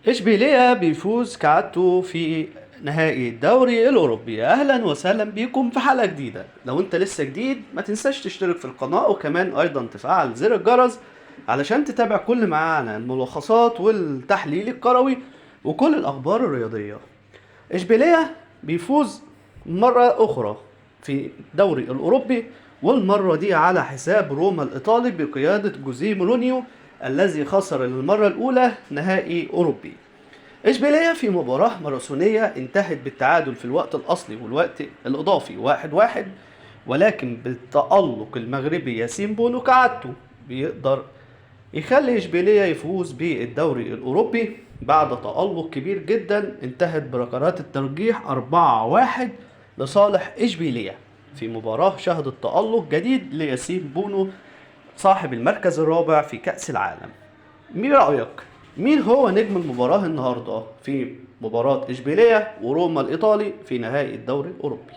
اشبيلية بيفوز كعادته في نهائي الدوري الاوروبي. اهلا وسهلا بكم في حلقة جديدة. لو انت لسه جديد ما تنساش تشترك في القناة، وكمان ايضا تفعل زر الجرس علشان تتابع كل معانا الملخصات والتحليل الكروي وكل الاخبار الرياضية. اشبيلية بيفوز مرة اخرى في الدوري الاوروبي، والمرة دي على حساب روما الايطالي بقيادة جوزيه مورينيو الذي خسر للمرة الاولى نهائي اوروبي. اشبيلية في مباراة ماراثونية انتهت بالتعادل في الوقت الأصلي والوقت الإضافي 1-1، ولكن بالتألق المغربي ياسين بونو كعادته بيقدر يخلي اشبيلية يفوز بالدوري الأوروبي بعد تألق كبير جدا انتهت بركلات الترجيح 4-1 لصالح اشبيلية في مباراة شهدت تألق جديد لياسين بونو صاحب المركز الرابع في كأس العالم. مين رأيك؟ مين هو نجم المباراة النهاردة في مباراة إشبيلية وروما الإيطالي في نهائي الدوري الأوروبي؟